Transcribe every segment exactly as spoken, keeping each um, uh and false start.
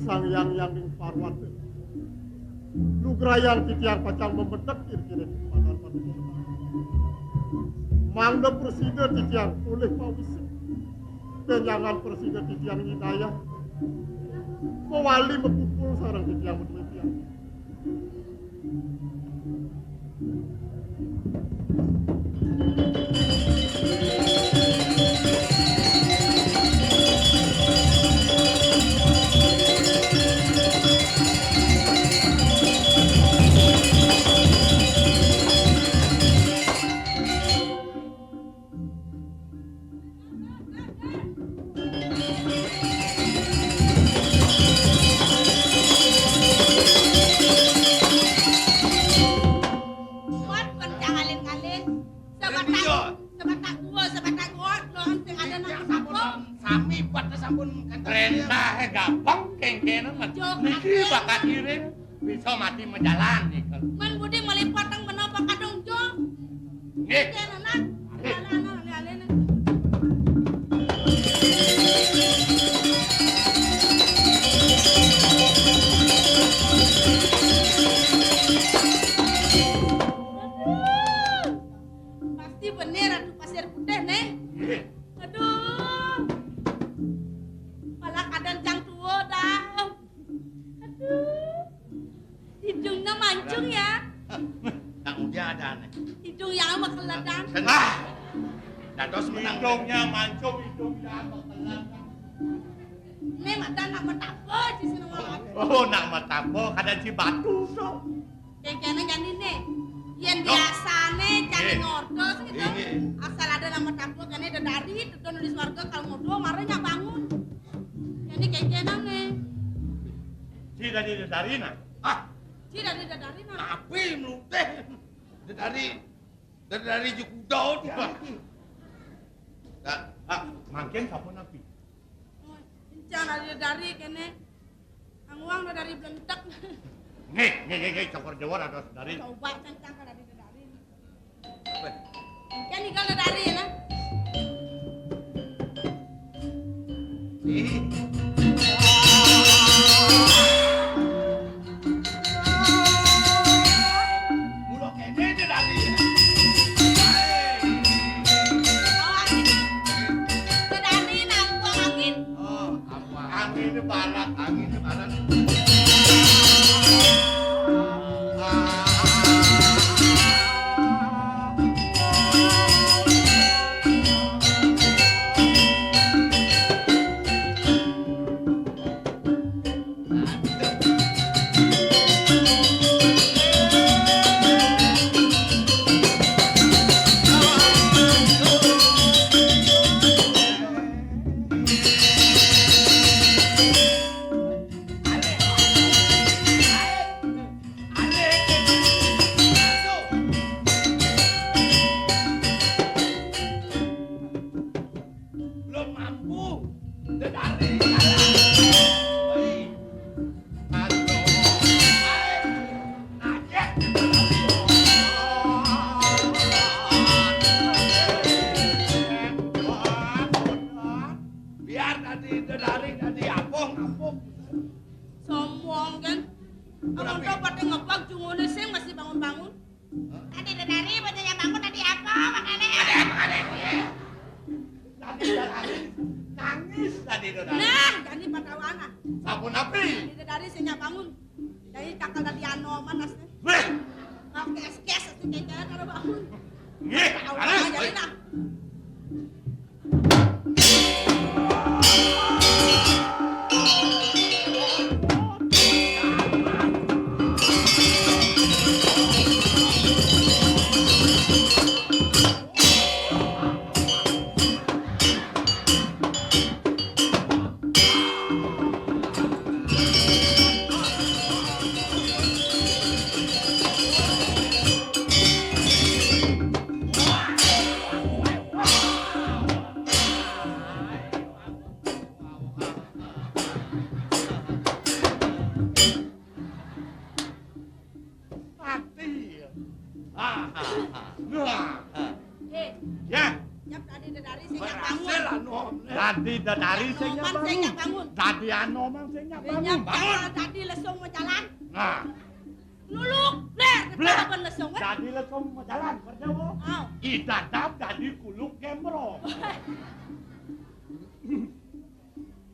Sang Hyang Hyang ing Parwata. Lugrayang titiang pacang mamedek iri-iri padan paduka. Mangda prasida titiang polih pawisik. Benjangan prasida titiang nyidayang. Mawali mapupul sareng titiang madue tiang. Buat kon jangan ngalin-ngalin. Sebatang, sebatang gua, sebatang gua, doang sing ada nang sampun. Sami buat sampun kan. Perintah gampang kengkenen, Mat. Niki bakat iring. Bisa mati majalan nih. Men budi melipatang menapa kadung jo. Nggih. Kene, Nak. Alé-alé, alé-alé. Pasti bener Ratu Pasir Putih nih. Nggih. Aduh. Malah kadang jang tua dah. Aduh. Hidungnya mancung ya. Nak muda ada nih. Hidung yang sama keledan. Ah. Dados menang. Hidungnya mancung, hidungnya sama keledan. Ini mata nak metapa di sini. Oh, nak metapa kada ci batu so. Kengkene jani ne. Yen biasane jani ngordos gitu. Asal ada nama tampuk kene dedari, dedon di swarga kalau ngodo mare nyak bangun. Jani kengkene ne. Ci dadi dedari nah. Ah, ci dadi dedari nah. Tapi meluteh. Dedari, dedari je kuda dia. Nah, ah, mangkin sapa napi? Oh, encang dari, dari kene. Anguang dari blentek. Nggih, nggih, nggih, nggih, cokor jawar ada dari. Coba cang-cang dari, dari. Apa? Kan igal dari ya, nah. Ih. Mula kene dedari. Ae. Oh, angin. Dedari nang buang angin. Oh, apa? Angin barat, angin barat. Belum mampu. Dedari kalah. Hei. Aduh. Hai. Najek. Biar tadi dedari tadi apung, apung. Sombong kan? Amun to pati ngebak jungune sing masih bangun-bangun. Tadi dedari bocahnya bangun tadi apa makane? Ada apa, ada apa? Tadi dedari nangis tadi dedari. Nah, jadi patawana. Sampun api? Tadi dedari sing nyak bangun. Jadi cakal tadi anoman asli. Weh. Mau kes-kes asli kengkene kalau bangun. Nggih, patawana alis. Jadi nah. Dadi dedari sing nyak bangun. Dadi Anomang sing nyak bangun. Bangun. Dadi lesung majalan. Nah. Luluk, ler, ler. Dadi lesung, eh? Dadi lesung majalan, kerja, wo. Au. I Dadap dadi kuluk gembrong.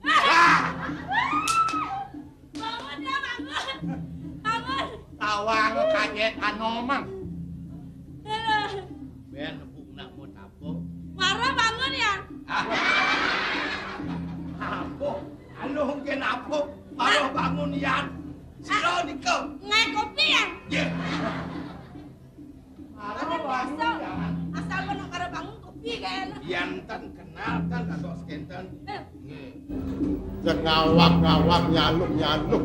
Ah! Bangun ya, bangun. Bangun. Tawang kaget Anomang. Aduh. Ben, nepuk nak mau tapo. Mara bangun ya? Apa? Alo mungkin apa? Mara bangun ya. Sira nika. Ngai kopi ya? Ye. Mara bangun ya. Asal bener mara bangun kopi kan. Yan ten kenal ten kagok sekenten. Eh. Nggih. Jek ngawak-ngawak, nyaluk-nyaluk.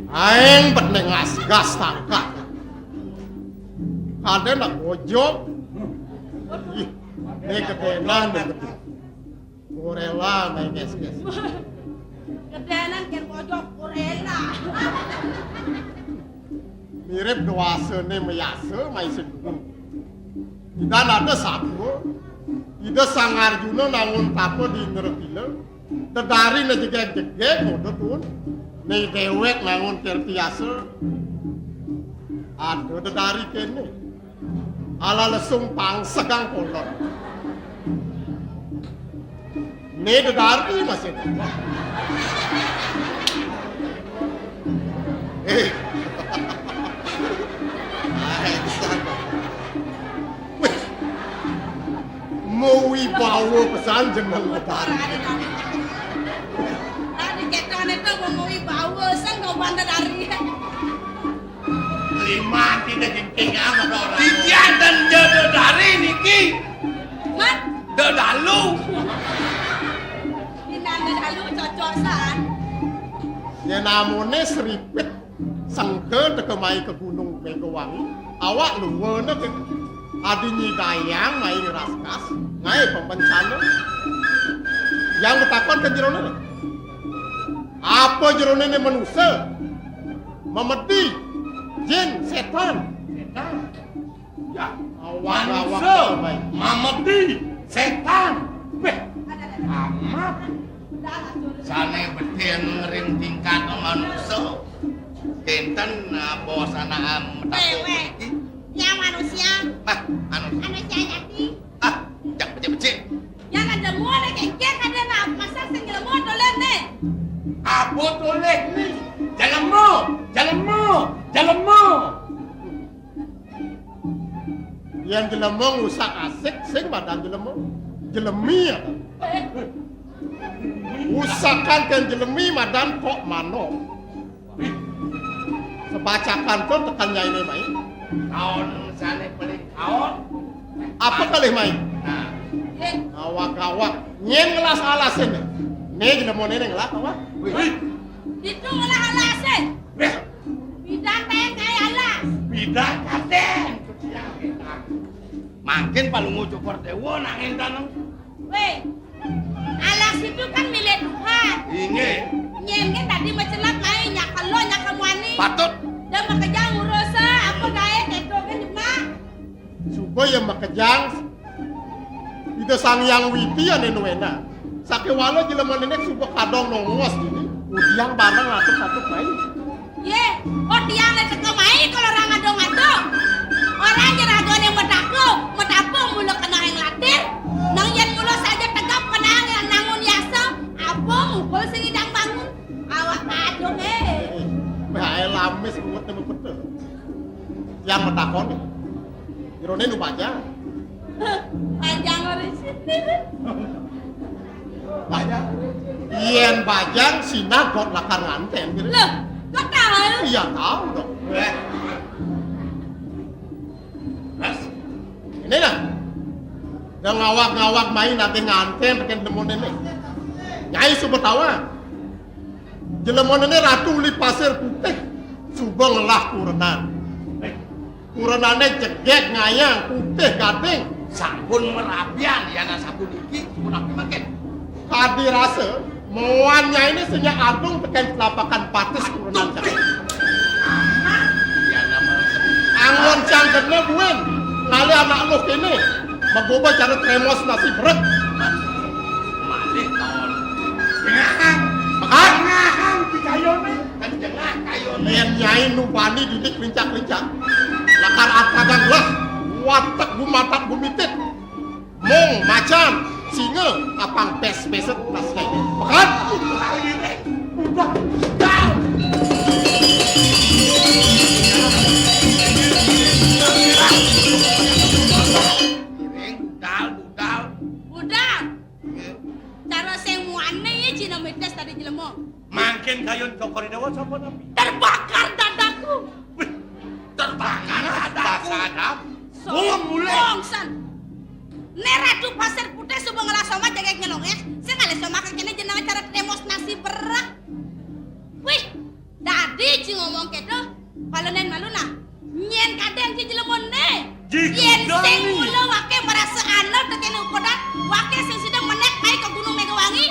Aeng bet nek ngasgas tangkah. Kadén nak bojog. Ih, né gedénan, né gedé. Gorila main nges-nges. Gedénan kén bojog gorila. Mirip dwasané mayasa, mai sing gunung. Ida ada satua, Ida Sang Arjuna nangun tapa di Indrapila. Dedariné jegég-jegég, ngoda tuun. Né déwék nangun kertiasa. Ada dedari kéné. Ala lesung pangsegang kolot. Né dedari masih. Eh. Ai, wih. Mawibawa pesan jeneng Betari. Tadi kétoné to mawibawa, sing kau bandar dari. Lima kita jengking amat orang. Titian dan jodoh dari niki. Mat. Dodalu. Dina dodalu cocok san. Yén amoné sripit. Sengka teka mai ka Gunung Megawangi, awak luwana ke adi nyidayang mai ngraskas, ngaé pambencana. Yang matakon ka jeroné né. Apa jeroné né manusa? Mamedi, jin, sétan. Sétan. Ya, awak-awak manusa, mamedi, sétan. Béh, amat. Sané bedén ngering tingkat manusa. Kénten, ah, bos anak, ah, metapo. Wéh, wéh. Iki. Ya manusia. Ah, anu. Manusia jati. Ah, jak becik-becik. Ya kan jemu ada kengkeng ada nak pasal sing jelema tulen né. Apa tulen né? Jelema, jelema, jelema. Yén jelema ngusak asik, sing madan jelema. Jelemi ya. Usakan kén jelemi madan kok manok. Sebacakan to tekan nyainé mai. Kaon sané paling kaon. Apa kalih mai? Nah. Awak-awak. Nyén ngelas alasé né. Né jelemané né ngelas awak. Wih. Ditu ngelah alasé. Wéh. Bidan téh kayak alas. Bidan kadén. Mangkin Palungguh Cokor Déwa nak ngénten. Wéh. Alas itu kan milik Tuhan. Inggih. Nyén kan tadi macelap lain nyak kelo nyak kemuani. Patut. Dan makejang ngurus apa gaé kéto kan Mak. Suba ya makejang Ida Sang Hyang Widhi ané nuéna. Sakéwala jelemané né suba kadong nongos dini, udiang bareng atuk-atuk mai. Yé, udiang né teka mai kalau orang adong-adong. Orang jeragané medako, medapo mula kenang yang latir. Nang yén mula saja tegap kenang yang nangun yasa, apa mukul sing idang bangun. Awak adong, eh. Baé lamis ruwet nemu betul. Yang metakon nih. Jeroné nu bajang. Bajang ora sini. Bajang. Yén bajang sinah got lakar ngantén gitu. Loh, kok tahu? Iya tahu dong. Eh. Mas. Ini nah. Yang ngawak-ngawak main nanti ngantén tekén demun ini. Nyai suba tawa. Jelemané né Ratu Uli Pasir Putih suba ngelah kurenan. Kurenané jegég ngayang putih gading. Sampun merabian yana sapuniki, sampun api mangkin. Kadi rasa, moan nyainé sing nyak adung tekén telapakan patis kurenan cang. Yana mangkin. Anggon cang kena buin, ngalih anak luh kéné, magoba cara tremos nasi brek. Mati Kayone, kan jengah kayone. Yén nyai nu bani didik lincak-lincak, lakar apagang lah, watek gumatak gumitit. Mung macan, singa, apang pés-péset nasné. Pekat. Udah, udah. Budal, budal. Budal. Cara sing muané ya Cina midas tadi jelema. Mangkin kayun Cokor I Déwa sapa napi? Terbakar dadaku. Wih, terbakar dadaku. Sadam. Sombong san. Né Ratu Pasir Putih suba ngelah somah jegég nyelongéh, sing ngalih somah kéné jenengé cara trémos nasi berah. Wih, dadi ci ngomong kéto, palenen malu nah. Nyén kadén ci jlemoné. Yén sing mula waké marasa anut tekéné ukodan, waké sing sida menék mai ka Gunung Mégawangi,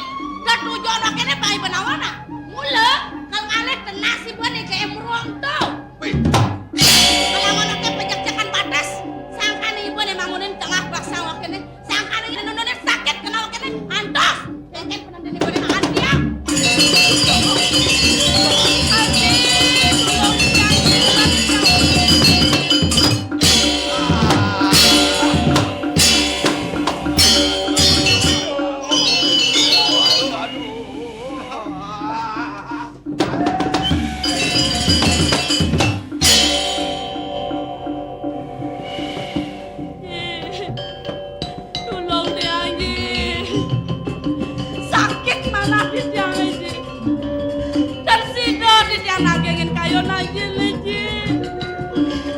tetujon wakéné pai benawana. Mula, kal ngalih tenas ibané ka Emrong to. Wih. Kalawan oké pejak-jakan bates, sangkan ibané mangunin tengah basang wakéné, sangkan nunune sakit kena wakéné, antos. Kéngkén penandané boleh makan dia. Tulung tiang, Ji. Sakit manah di tiang, Ji. Dan sida di tiang nagingin kayun, Ji, Ji.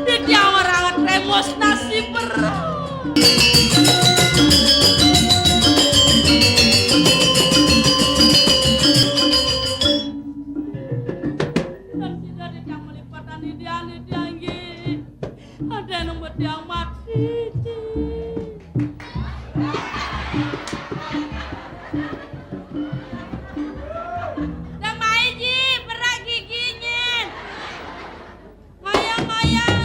Di tiang orang trémos nasi berah. Kan sida di tiang melipatan idian, idian, nggih. Ada yang nembut tiang mati, Ji. Dah mai, Ji, berak giginya. Ngoyang-ngoyang.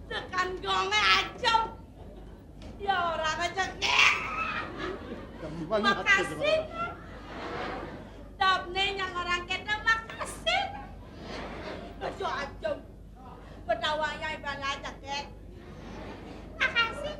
Tekan gongé aja. Ya, orang aja. Makasih. Dapne nyang orang kéto makasih. Aja aja. Betawanya ibarat cekek. Makasih.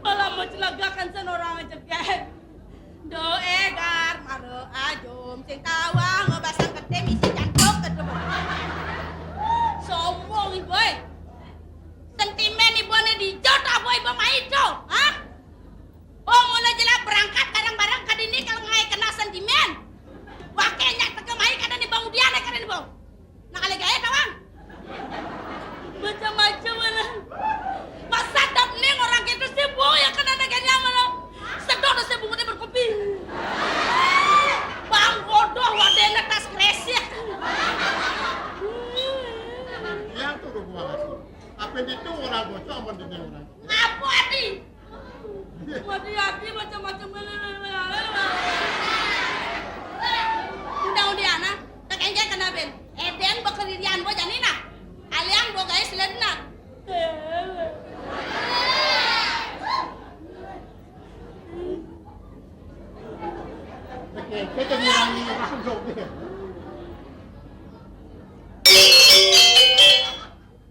Malah mau celagakan sen orang aja, geng. Doe gar mara ajum sing tawang basang gedé misi jantung gedé. Sombong ibu, eh. Sentimen ibu né dijot apa ibu mai to, ha? Oh, mula jelas berangkat bareng-bareng ka dini kalau ngai kena sentimen. Waké nyak teka mai kada ni bang udian kada ni bang. Nak alé gaé tawang. Macam-macam mana. Masa dapne orang kita sih bu ya kena ada ganya mana. Sedot sih bunguté berkopi. Bang bodoh wadéna tas kresek. Yang tuh udah gua ngasih. Apa itu orang bocah apa ini orang? Apa adi? Mati-mati macam-macam. Undang-undang anak, tak enggak kena ben. Edén Pekerjaan gua jani nah. Aliang gua guys ledna. Oke, kita ngirangi orang joget.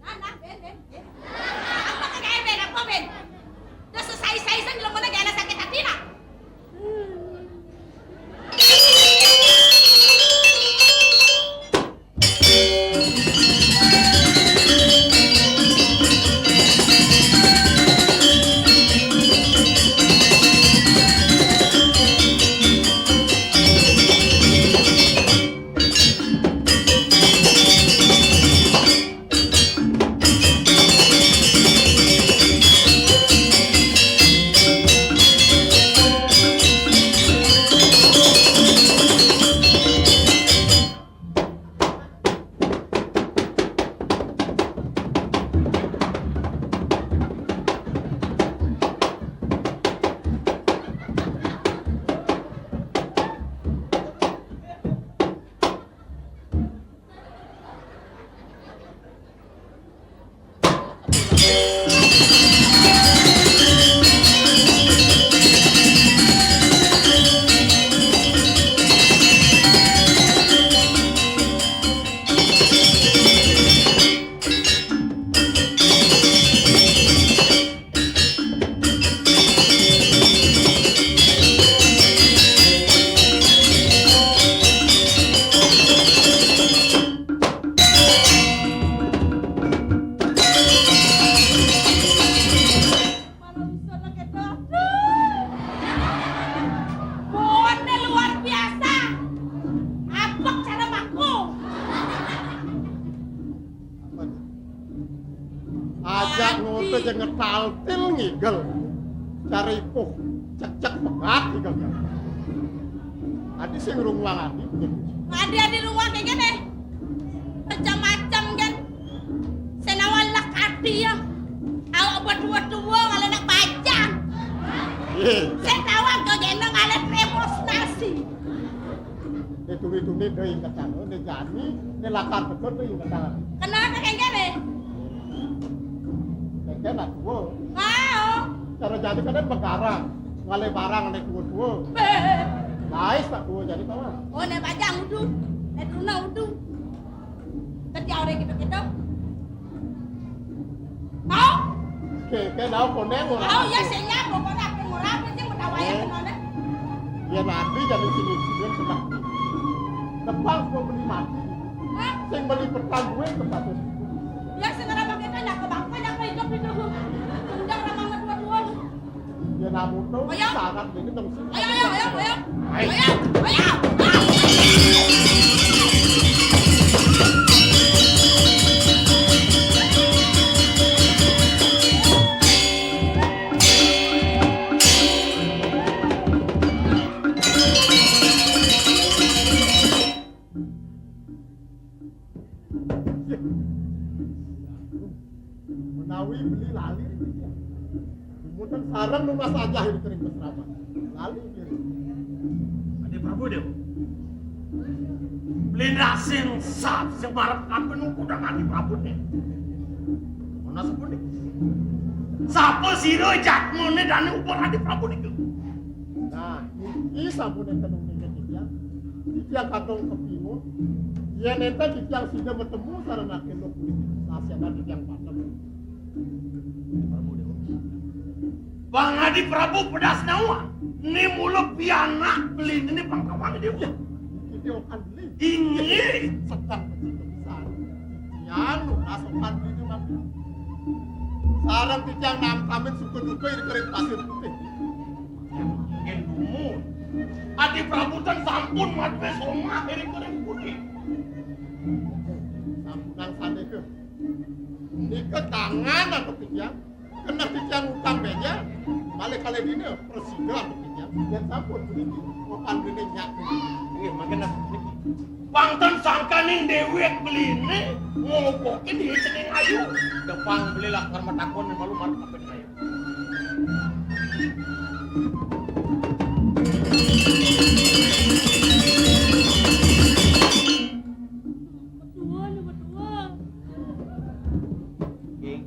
Nah, nah, Ben, Ben, Ben. Apa kagak Ben, apa Ben? Udah selesai-selesai sen, lo mana gak ada sakit hati nah? Malah bisa lagi, aduh. Bone luar biasa. Apa cara mangku? Ajak ngoto aja ngetaltil ngigel. Cari puh, cek-cek pegat ngigel. Adi sing runguang adi. Adi, adi runguang kayak gini. Macam-macam kan. Senawalak adi ya. Awak berdua-dua malah nak bajang. Iya. Saya tahu kau gendong alat remote nasi. Né tuni-tuni dé ingetan, né jani, né lakar betul dé ingetan. Kenapa kayak gini? Kéké nak tuwa. Mau. Cara jani kan begarang, ngalih barang né tuwa-tuwa. Beh. Guys, tak tuwa jani kawan. Oh, né bajang udu, né tuna udu. Kerja orang gitu-gitu. Mau? Oke, oke, dah, koné ora. Mau ya, sing ya, pokoknya apa yang murah, apa sih, mau tahu aja, eh, kenalnya. Ya, nanti jadi sini, dia pernah. Depan gua beli mati. Hah? Sing beli petang gue tempat itu. Ya, sekarang pakai kan, ya, ke bangka, ya, ke hidup itu. Undang orang mama dua-dua. Ya, namun tuh, ayo. Sangat ini dong sih. Ayo, ayo, ayo, ayo. Ayo, ayo. Menawi beli lali riki. Kemudian sareng nunas ajah ini kering mesraman. Lali kiri. Adi Prabu Déwa. Beli nasing sap sing marep kampung kuda Adi Prabu né. Mana sepune? Sapa sira jatmane dane upara Adi Prabu niku? Nah, iki sampune tenung ning titiang. Titiang kadung kepingun. Yen enten titiang sida metemu sareng Raden Lok kuwi, sasianan titiang patem. Bang Adi Prabu pedas nawa, ni mula pianak beli ini pangkawang dia. Ya, iki dia okan beli. Inggih. Sedang begitu besar. Titiang nunas okan beli ini, Bang. Sareng titiang nangkamin suka duka iri kering pasir putih. Nggih dumun. Adi Prabu ten sampun madué somah iri kering puri. Sampunang sané ke. Nika tangan antuk titiang. Kena titiang utang béja. Malih kalih dina prasida antuk titiang. Yén sampun puniki okan beliné nyak. Nggih, mangkin niki. Pang ten sangkaning déwék beliné ngopokin di cening ayu. Depang beli lakar matakon malu marep apa ayu.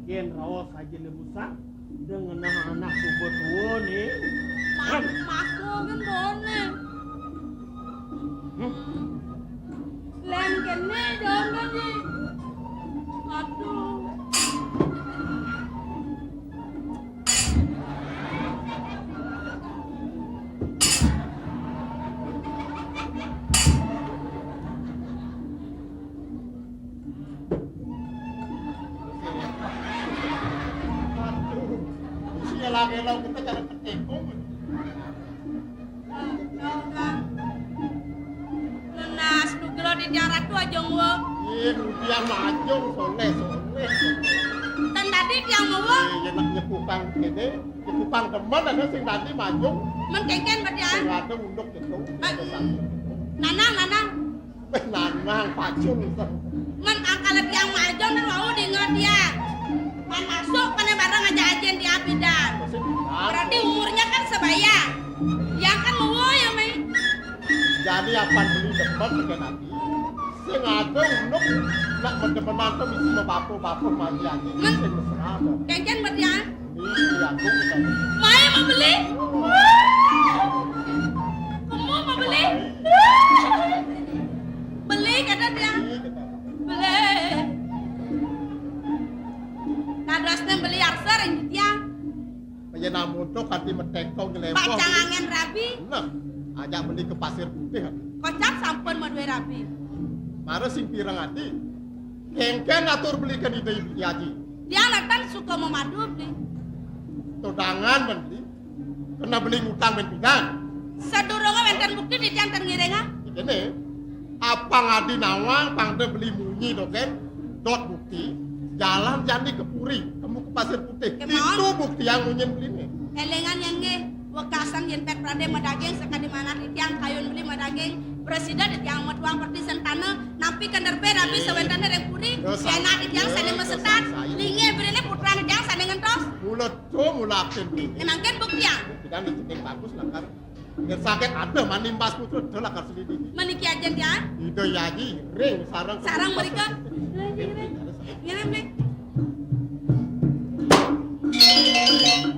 Yén raos aja lebusan, dengan anak suba tua nih. Mas, mas tua kan boleh. Hmm? Lén kéné jawabné, Ji. Aduh. Aduh, isi elang-elang kita cara ketekung. Nunas nugelo di tiang ratu ajeng wa. Iya, nu tiang majung, soleh, soleh. Ten tadi tiang mawa. Iya, nak nyekupang kéné, nyekupang demen ada sing tadi majung. Men kéngkén berarti, ah. Sing ada unduk gitu. Ah. Nanang, nanang. Wéh, nanang pacul. Men angkala tiang majeng dan wau dinga tiang. Man masuk kéné bareng aja ajén di abidan. Berarti umurnya kan sebaya. Yang kan mawa ya, Mai. Jadi apan beli demen dengan ati. Sing ada unduk nak mendemenan tuh misi mau bapu-bapu mati aja. Men. Sing mesra ada. Kéngkén berarti, ah. Iya, aku bukan. Mai mau beli? Kamu mau beli? Beli kata dia. Iya, kita. Beli. Kadosné beli arsa ring titiang. Kaya namun tuh kati metek to ngelempoh. Pacang angin rabi. Nah, ajak beli ke Pasir Putih. Kocap sampun madué rabi. Mara sing pireng ati. Kéngkén atur beli kan Ida Ibu Haji. Tiang natan suka memadu beli. Todangan men beli. Kena beli ngutang men pidan. Sadurunge wénten bukti titiang ten ngiringang. Kéné. Apang adi nawang pang da beli munyi dogén. Dot bukti. Jalan jani ke Puri, temu ke Pasir Putih. Kémaon? Itu bukti yang munyin beliné. Élingang yén nggih. Wekasan yén pét pradé madaging sakadi manah titiang kayun beli madaging, prasida titiang metuang perti sentana, nampi kenderbé rabi sawéntené ring puri, yén titiang sané masetat, linggih beliné putran titiang sané ngentos. Mula to mula apin beli. Né mangkin buktiang. Buktikan dicéning bagus lakar. Yén sagét ada manimbas putra, ada lakar selidiki. Meniki ajén tiang. Ida Yayi, ring sareng. Sareng mrika. Ngiring, ngiring. Ngiring, ngiring.